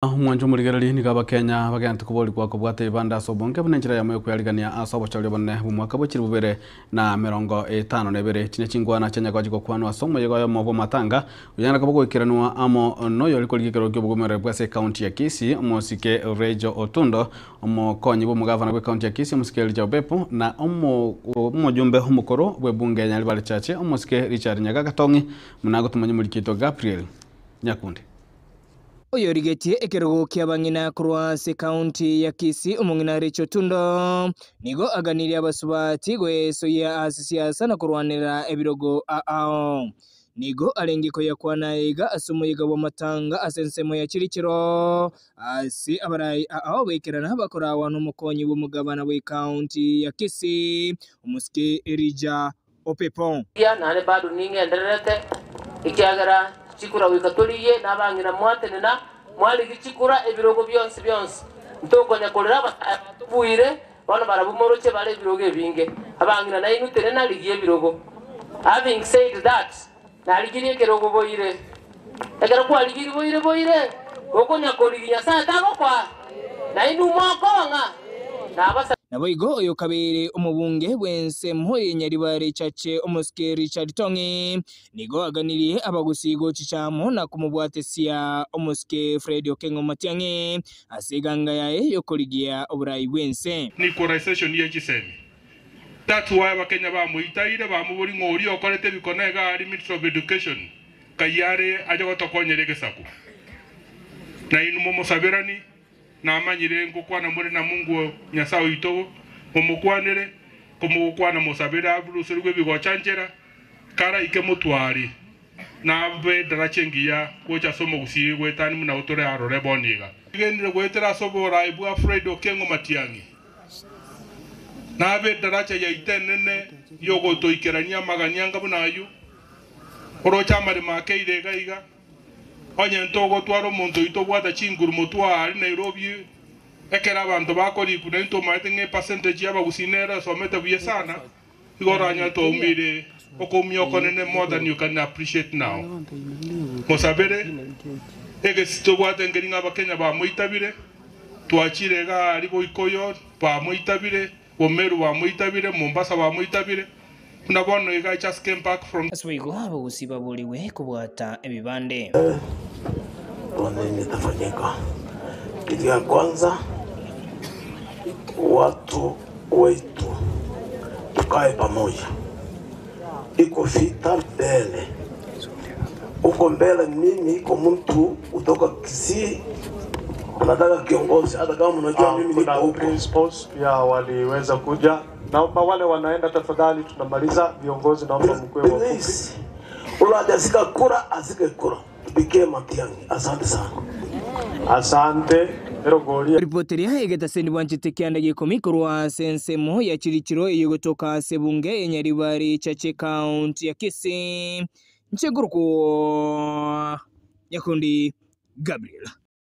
Omwancho omorigereria nigo Abakenya bagente koborigwa kobwata ebibanda ase obonge buna enchera yamo y'okweyarigania ase obochori obonene bw'omwaka bwe chilifu bibere na emerongo etano na ebere. Echi nechinkwana chia Nyagochi gokwanwa ase omoyega oyomo bw'amatanga oyanyare koba goikeranwa amo noyori korigia ekerogo ki'obogomereri bw'ase ekaunti ya Kisii omosike Rejo Otundo, omokonyi bw'omogavana bw'ekaunti ya Kisii omosike Elijah Obepo na omojumbe omokoro bw'ebunge ya Nyaribari Chache omosike Richard Nyagaka Tong'i buna agotomanya omoriki oito Gabriel Nyakundi. Oyorigetie ekerogo ki'abang'ina korwa ase ekaunti ya Kisii omong'ina Rachel Otundo nigo aganirie abasubati goesoyia ase siasa na korwanerera ebirogo ao. Nigo arenge koyakwana iga ase omoyega bw'amatanga ase ensemo ya Chirichero ase abarai ao baikerana bakorawa nomokonyi bw'omogabana bw'ekaunti ya Kisii omosike Elijah Opepo. Naende bado ning'endererete, ekiagera chikura goika torigie, na abang'ina mwatenena, mwarigia chikura ebirogo bionsi bionsi. Ntokonya korera abasae batobuire, bono barabwo moroche bare ebirogo ebinge. Abang'ina nainwe tenena rigia ebirogo. Having said that, narigirie ekerogo boire. Ekero kwarigirie boire boire, gokonya korigia Nyasae tagokoa, nainwe mokong'a, nabasa. Naboigo oyokabeire omobunge bw'ensemo ye Nyaribari Chache omosike Richard Tong'i nigo aganirie abagusii gochicha amo na komobwatesia omosike Fred Okeng'o Matiang'i ase eganga yaye y'okorigia oborai bw'ense. Ni equalization ye chisemi. That's why abakenya bamoitaire bamobori ng'a oria okorete ebikone iga ari Minister of Education kai are ache gotokonyera egesaku. Na inwe momosaberani Namanyire ngokwana more na Mungu Nyasae oito, momokwanere, komogokwana mosabere aruserigwe ebigocha nchera, karaike motware nabe edaracha engiya gocha ase omogusii goetania buna tore arore bono iga. Egenire goetera ase oboraai bwa Fred Okengo Matiang'i, nabe edaracha yaito enene y'ogotoikerania amagani anga buna ayio, oroche amaremo akeire iga iga. Onye ntogotwara omonto oito obwate chinguru motwe aria Nairobi ekero abanto bakorikwa naintwe tomaete ng'a epercentage y'abagusii nero esomete buya sana, igo oranyore twaumiire okoumia okonene more than you can appreciate now. Mosabere, egesi tobwate nkeri ng'a abakenya bamoitabire, twachire iga aria Boikoyo bamoitabire, Bomeru bamoitabire, Mombasa bamoitabire, buna bono iga I just came back from. Ase boigo abagusii baborigwe kobwata ebibande. Nini itafanyika? Kitu ya kwanza watu wetu tukae pamoja, iko vita mbele huko mbele. Mimi iko mtu kutoka Kisii anataka kiongozi, hata kama mnajua mimi Kuna niko huko. principals pia waliweza kuja. Naomba wale wanaenda tafadhali, tunamaliza. Viongozi naomba mkuwe wafupi. Please, ule hajashika kura ashike kura, tupigie Matiang'i. Asante sana. Asante Erogoria. Ripoti eria egetaseni bwanchete kianda gia ikomi korwa ase ensemo ya Chirichiro eyio gotoka ase ebunge ya Nyaribari Chache County ya Kisii. Inche nkorokwa Nyakundi Gabriel.